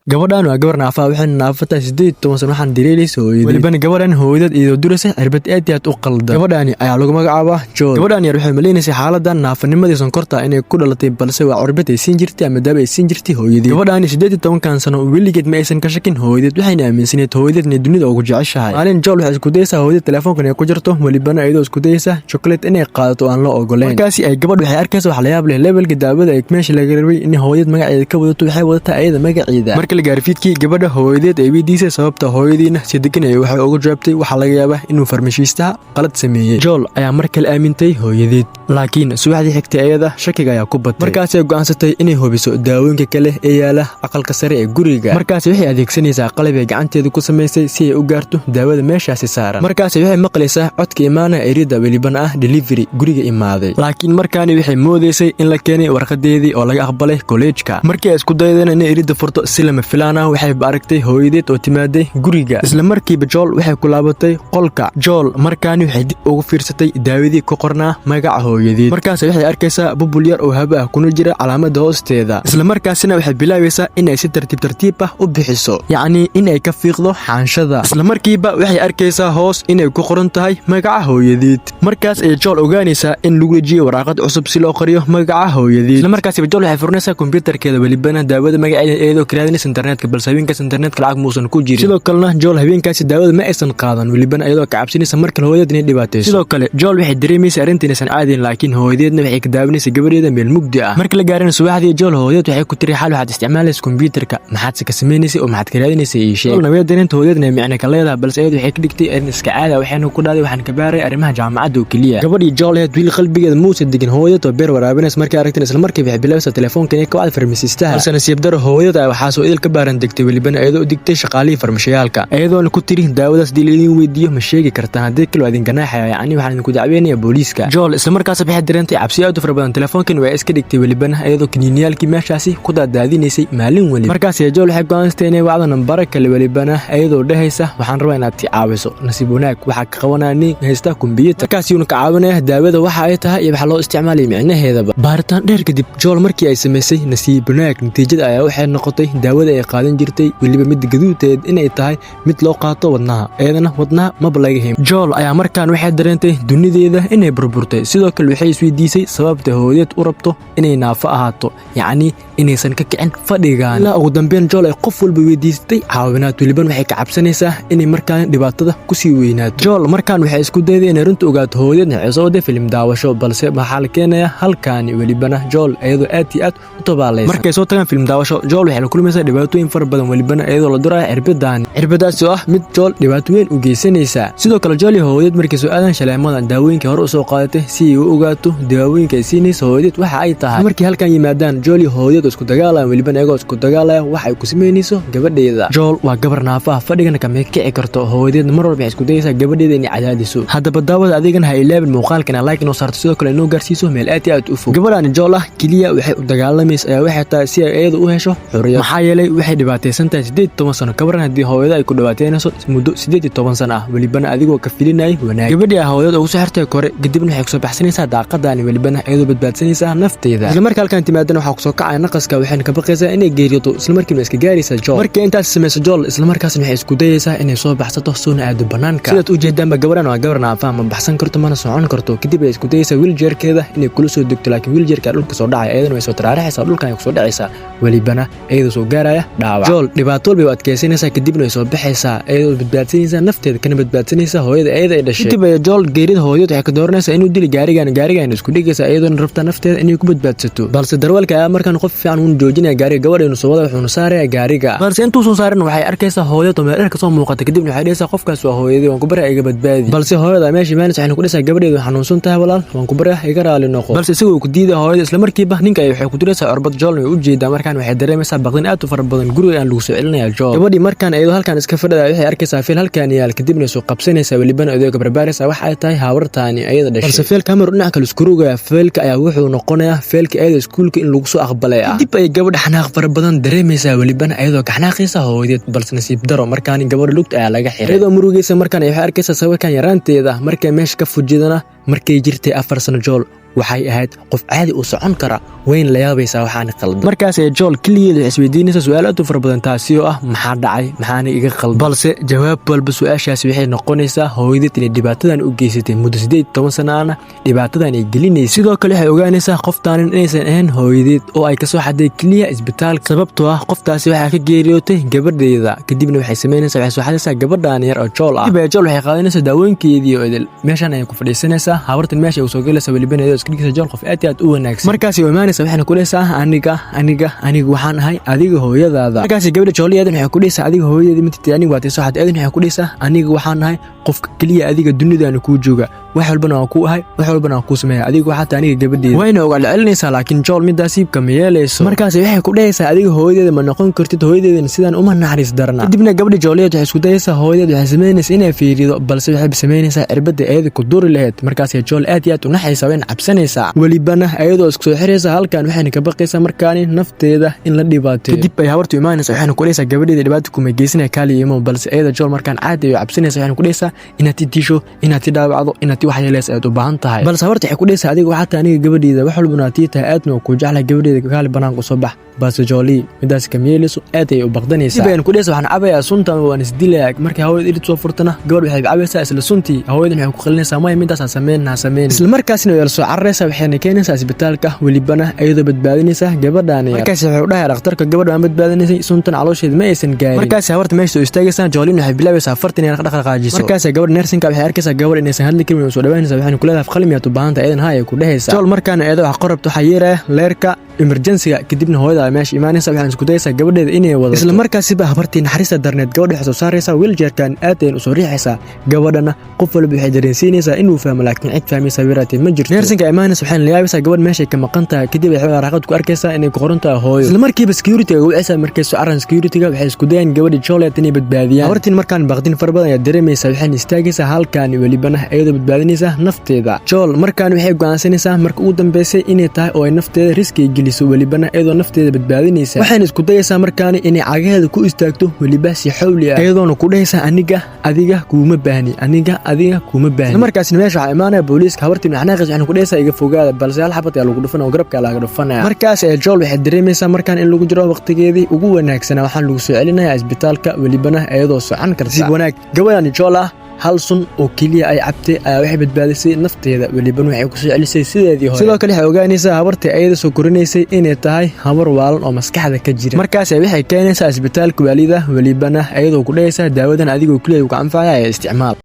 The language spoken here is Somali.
Gabadhan waa gabar naafa, waxayna naafataa 18 sano. Waxaan dareelaysa hooyadeed. Welibana gabadhan hooyadeed iyadoo duraysa cirbad aad iyo aad u qaldan. Gabadhani ayaa lagu magacaabaa Jool. Gabadhan yar waxay maleynaysay xaaladan naafanimadii sonkorta inay ku dhalatay, balse waa cirbad ay siin jirtay ama daawo ay siin jirtay hooyadeed. Gabadhani 18-kan sano weligeed ma aysan ka shakin hooyadeed, waxayna aaminsaneed hooyadeed inay dunida ugu jeceshahay. Maalin Jool waxay isku dayaysaa hooyadeed telefoonkan ay ku jirto, welibana iyadoo isku dayaysa chocolate inay qaadato aan la ogoleyn. Markaasi ay gabadh waxay arkaysa wax la yaab leh: labelka daawada ay meesha laga rabay in hooyadeed magaceeda ka wadato, waxay wadataa ayada magaceeda. Marka la gaaray fiidkii, gabadha hooyadeed ay weydiisay sababta, hooyadiina si degan ay waxay uga jawaabtay, waxaa laga yaabaa inuu farmashiistaha qalad sameeyey. Jool ayaa mar kale aamintay hooyadeed, laakiin subaxdii xigtay ayada shakiga ayaa ku batay. Markaasay go'aansatay inay hubiso daawooyinka kale ee yaala aqalka sare ee guriga. Markaasi waxay adeegsanaysaa qalab ay gacanteeda ku samaysay si ay u gaarto daawada meeshaasi saaran. Markaasi waxay maqlaysaa codka imaana erida, welibana ah delivery guriga imaaday, laakiin markaani waxay moodaysay in la keenay warqadeedii oo laga aqbalay kolleejka. Markii ay isku daydeen inay erida furto, si lama filaan ah waxayba aragtay hooyadeed oo timaaday guriga. Isla markiiba Jool waxay ku laabatay qolka. Jool markaani waxay dib ugu fiirsatay daawadii ku qornaa magaca hooyadeed. Markaas waxay arkaysaa bubul yar oo haba ah kuna jira calaamada hoosteeda. Isla markaasina waxay bilaabaysaa inay si tartiib tartiib ah u bixiso, yacni inay ka fiiqdo xaanshada. Isla markiiba waxay arkaysaa hoos inay ku qoran tahay magaca hooyadeed. Markaas ayay Jool ogaanaysaa in lagu dhejiyey waraaqad cusub si loo qariyo magaca hooyadeed. Isla markaasiba Jool waxay furinaysaa kombiyuutarkeeda, welibana daawada magaceeda iyadoo ka raadinaysa internetka, balse habeenkaas internetka lacag muusan ku jirin. Sidoo kalena Jool habeenkaasi daawada ma aysan qaadan, welibana iyadoo ka cabsanaysa markale hooyadeed inay dhibaatayso. Sidoo kale Jool waxay dareemaysa arrinta inaysan caadin, laakiin hooyadeedna waxay ka daawanaysa gabadheeda meel mugdi ah. Marka la gaarana subaxdii, Jool hooyadeed waxay ku tiri, "Xal waxaad isticmaalaysa kombiyuutarka, maxaadse ka samaynaysa oo maxaad ka raadinaysay? Ii sheeg." Joolna way dareenta hooyadeedna ay micno ka leedahay, balse iyadu waxay ka dhigtay arrin iska caada, waxayna ku dhahday, "Waxaan ka baaray arrimaha jaamacadda oo keliya." Gabadhii Jool ahayd wiil qalbigeeda muusa degin. Hooyadeed oo beer waraabinaysa markay aragteen, isla markiiba waxay bilaabaysaa telefoonka inay ka wacda farmasiistaha, balse nasiib daro hooyada ay waxaasoo idil ka baaran degtay, welibana iyadoo u digtay shaqaalihii farmashayaalka, iyadoona ku tiri, "Daawadaas dii laidin weydiiyo ma sheegi kartaan, haddii kale waa idin ganaaxaya, yacni waxaan idinku dacweynaya booliiska." Jool isla markaas waxay dareentay cabsi aad u fara badan. Telefoonkan waa iska dhigtay, welibana iyadoo kiniiniyaalkii meeshaasi ku daadaadinaysay maalin weliba. Markaas Jool waxay go'aansatay inay wacdo nambaro kale, welibana iyadoo dhehaysa, "Waxaan rabaa inaad i caawiso." Nasiib wanaag waxaa ka qabanaya nin haysta kombiyuutar, markaasiyuuna ka caawinaya daawada waxa ay tahay iyo waxa loo isticmaalaya micnaheedaba. Baaritaan dheer kadib Jool markii ay samaysay, nasiib wanaag natiijada ayaa waxay noqotay daawada ay qaadan jirtay, weliba mid gaduudeed, inay tahay mid loo qaato wadnaha, iyadana wadnaha maba laga hayn. Jool ayaa markaan waxay dareentay dunideeda inay burburtay. Sidoo kale waxay isweydiisay sababta hooyadeed u rabto inay naafo ahaato, yacni inaysan ka kicin fadhigan. Ilaa ugu dambeyn Jool ay qof walba weydiistay caawinaad, weliban waxay ka cabsanaysaa inay markaan dhibaatada kusii weynaato. Jool markaan waxay isku dayday inay runta ogaato. Hooyadeedna waxay soo waday filim daawasho, balse waxaa la keenayaa halkaani, welibana Jool iyadoo aad iyo aad u tabaalaysan. Markay soo tagaan filim daawasho, Jool waxay la kulmaysaa dhibaatooyin fara badan, welibana iyadoo la duraya cirbidaani, cirbadaasi oo ah mid Jool dhibaato weyn u geysanaysa. Sidoo kale Jool iyo hooyadeed markay soo aadaan shaleemadan, daawooyinka hore usoo qaadatay si ay u ogaato daawooyinka ay siinaysa hooyadeed waxa ay tahay. Markii halkan yimaadaan, Jool iyo hooyadeed oo isku dagaalayaan, welibana iyagoo isku dagaalaya waxa ay ku samaynayso gabadheeda. Jool waa gabar naafaha, fadhigana kama kici karto. Hooyadeedna mar walba waxay isku dayaysaa gabadheeda inay cadaadiso. Haddaba daawada, adigana ha ilaabin muuqaalkan like inoo saarto, sidoo kale inoo gaarsiiso meel aad iyo aad u fog. Gabadhaani Jool ah keliya waxay u dagaalamaysa ayaa waxay tahay si ay iyada u hesho xurriyad, maxaa yeelay waxay dhibaataysan tahay 18 sano. Kabaran haddii hooyada ay ku dhibaateynayso muddo 18 sano ah, welibana adigoo ka filinayay wanaag. Gabadhii ah hooyada ugu soo xirtay kore, kadibna waxay kusoo baxsanaysaa daaqadaani, welibana iyadoo badbaadsanaysaa nafteeda. Isla marka halkan timaadana waxaa kusoo kacaya naqaska, waxayna ka baqaysaa inay geeriyoto. Isla markiina iska gaaraysaa Jool. Markii intaas samayso Jool, isla markaasna waxay isku dayaysaa inay soo baxsato, soona aado banaanka. Sidaad u jeedaanba, gabadhan waa gabar naafa, ma baxsan karto mana socon karto. Kadib ay isku dayaysaa wheelchairkeeda inay kula soo degto, laakiin wheelchairka dhulka soo dhacaya, iyadana way soo taraaraxaysaa, dhulkan ay kusoo dhacaysaa, welibana iyadoo soo gaaraya dhaawac. Jool dhibaato walbay u adkaysanaysaa, kadibna way soo baxaysaa iyadoo badbaadsanaysaa nafteeda, kana badbaadsanaysaa hooyada iyada ay dhashay. Kadib ay Jool geerida hooyad waxay ka dooranaysaa inuu dili gaarigan. Gaarigan isku dhigaysaa, iyadoona rabta nafteeda inay ku badbaadsato, balse darwalka ayaa markaan qof fiican uun joojinaya gaariga. Gabadhaynu soo wada wuxuuna saaraya gaariga, balse intuusan saarin waxay arkaysaa hooyad oo meel dheer kasoo muuqata. Kadibna waxay dhahaysaa, "Qofkaas waa hooyadii, waan ku barya, iga badbaadi." Balse hooyada meesha imaanaysa, waxayna ku dhahaysaa gabadheedu, "Xanuunsan tahay walaal, waan ku barya, iga raali noqo." Balse isaga uu ku diidaya hooyada. Isla markiiba ninka ay waxay ku diraysaa cirbad. Joolna way u jeedaa. Markaan waxay dareemaysaa baqdin aad u fara badan. Guriga aan lagu soo celinaya Jool. Gabadhii markaan iyadoo halkaan iska fadhida waxay arkaysaa file halkaan yaal, kadibna soo qabsanaysaa, welibana iyadoo barbaaraysaa waxa ay tahay haawartaani ayada dhashay. Balse fileka mar dhinaca kale isku rogaya, fileka ayaa wuxuu noqonayaa fileka iyada iskuulka in lagu soo aqbalay ah. Kadib ay gabadha xanaaq fara badan dareemaysaa, welibana iyadoo ka xanaaqaysa hooyadeed, balse nasiib daro markaan gabadha lugta ayaa laga xiray. Iyadoo murugaysa markaan waxay arkaysaa sawirkan yaraanteeda. Markay meesha ka fujidana, markay jirtay 4 sano Jool Waxay ahayd qof caadi u socon kara. Weyn la yaabaysaa waxaana qaldan. Markaas ee Joel keligeed waxay isweydiinaysaa su'aal aad u fara badan, taasi oo ah: maxaa dhacay? Maxaana iga qaldan? Balse jawaab walba su'aashaasi waxay noqonaysaa hooyadeed inay dhibaatadan u geysatay, muddo 18 sanaana dhibaatadan ay gelinaysa. Sidoo kale waxay ogaanaysaa qoftaanin inaysan ahayn hooyadeed oo ay kasoo xaday keliya isbitaalka, sababtoo ah qoftaasi waxaa ka geeriyootay gabadheeda. Kadibna waxay samaynaysaa, waxay soo xadaysaa gabadhan yar oo Joel ah. Kadib ay Joel waxay qaadanaysaa daawooyinkeedii oo idil, meeshan ayay ku fadhiisanaysaa. Habartan meesha ay usoo galaysaa, welibana iyadoo iska dhigaysa Joel qof aad iyo aad u wanaagsan. Markaasay imaanaysa, waxayna ku dhehaysaa: Aniga, aniga, aniga waxaan ahay adiga hooyadaada. Markaasi gabadha Joel eedan waxay ku dhehaysaa: Adiga hooyadeeda matiti, aniga waa soo xad. Eedan waxay ku dhehaysaa: Aniga waxaan ahay qofka keliya adiga dunidan kuu jooga, wax walbana waan kuu ahay, wax walbana waan kuu sameeya, adiga waxaa tahay aniga gabadheeda. Wayna ogaal celinaysaa, laakiin Joel midaasi kama yeelayso. Markaasi waxay ku dhehaysaa: Adiga hooyadeeda ma noqon kartid, hooyadeedana sidaan uma naxariis darna. Kadibna gabadha Jooliyeed waxay isku dayaysaa hooyadeed, waxay samaynaysaa inay fiirido, balse waxay samaynaysaa cirbada ayada ku duri lahayd. Markaasay Joel aad iyo aad u naxaysaa, wayna cabsanaysaa, welibana ayadoo isku soo xiraysa halkan, waxayna ka baqaysaa markaani nafteeda in la dhibaateeyo. Kadib ay habartu imaanaysa, waxayna ku dhehaysaa: Gabadheeda dhibaato kuma geysanaya, kaaliya imo. Balse ayada Joel markaan caadi ay cabsanaysa, waxayna ku dhehaysaa inaad ti disho, inaad ti dhaawacdo, inaad ti wax yeelaysa ayaad u baahan tahay. Balse habarta waxay ku dhehaysaa: Adiga waxaa tahay aniga gabadheeda, wax walbana tii tahay, aadna waa kuu jeclahay, gabadheeda kaali banaanka usoo bax. Balse Jolie midaas kama yeelayso, aad ayay u baqdanaysaa. Dib ayaan ku dhehaysa: Waxaan cabayaa suntan, waan isdilayaa. Markay hawada irid soo furtana, gabadh waxay cabaysaa isla suntii. Haweenadan waxay ku qalinaysaa: Maya, midaas ha sameyn, ha sameyn. Isla markaasna way la soo cararaysaa, waxayna keenaysaa isbitaalka, welibana iyadoo badbaadinaysa gabadhan yar. Markaasi wuxuu dhahay dhakhtarka: Gabadha waan badbaadinaysay, suntan caloosheeda ma aysan gaarin. Markaasi habarta meesha soo istaagaysaa. Jolin waxay bilaabaysaa fartan inay dhaqdhaqaajiso. Markaasi gabadha nursing-ka waxay arkaysaa gabadh inaysan hadli karin, way soo dhawaanaysaa, waxayna ku leedahay: Qalmi yaad u baahan tahay? Iyadan ha ay ku dhehaysaa. Jol markaana eedo wax qorabta, waxaa yeeraya leerka emergency-ga. Kadibna hooyada ay meesha imaanaysa, waxaan isku dayaysaa gabadheeda inay wadato. Isla markaasiba habartii naxariista darneed gabadha waxay soo saaraysaa wheelchair-kan, aad ayaan usoo riixaysaa gabadhana. Qof walba waxay dareensiinaysaa inuu fahmo, laakiin cid fahmaysa wiraatee ma jirto. Nursing-ka imaanaysa, waxayna la yaabaysaa gabadh meeshay ka maqan tahay. Kadib waxay waraaqad ku arkaysaa inay ku qoran tahay hooyo. Isla markiiba security-ga wicaysaa. Markay soo carran security-ga, waxay isku dayaan gabadha Joliet inay badbaadiyaan. Habartiin markaan baqdin fara badan ayaa dareemaysaa, waxayna istaagaysaa halkan, welibana iyadoo badbaadinaysa nafteeda. Jol markaan waxay go'aansanaysaa marka ugu dambeysay inay tahay oo ay nafteeda risk-i geliso, welibana iyadoo nafteeda badbaadinaysa. Waxayna isku dayaysaa markaani inay cagaheeda ku istaagto, weliba si xawli ah, iyadoona ku dhahaysa: Aniga adiga kuuma baahni, aniga adiga kuuma baahni. Isla markaasna meesha waxaa imaanaya booliiska. Habartii xanaaqaysa, waxayna ku dhahaysaa: Iga fogaada. Balse hal xabad ayaa lagu dhufanaya oo garabka laga dhufanaya. Markaas ee Jol waxay dareemaysaa markaan in lagu jiro waqtigeedii ugu wanaagsanaa. Waxaan lagu soo celinayaa isbitaalka, welibana iyadoo socon karta. Si wanaag gabadhani Jol ah hal sun oo keliya ay cabtay ayaa waxay badbaadisay nafteeda, welibana waxay ku soo celisay sideedii hore. Sidoo kale waxay ogaanaysaa habartii ayada soo korinaysay inay tahay habar waalan oo maskaxda ka jira. Markaas waxay keenaysaa isbitaalka waalida, welibana ayadoo ku dhahaysaa: Daawadan adigoo keliya ku anfacaya ee isticmaal.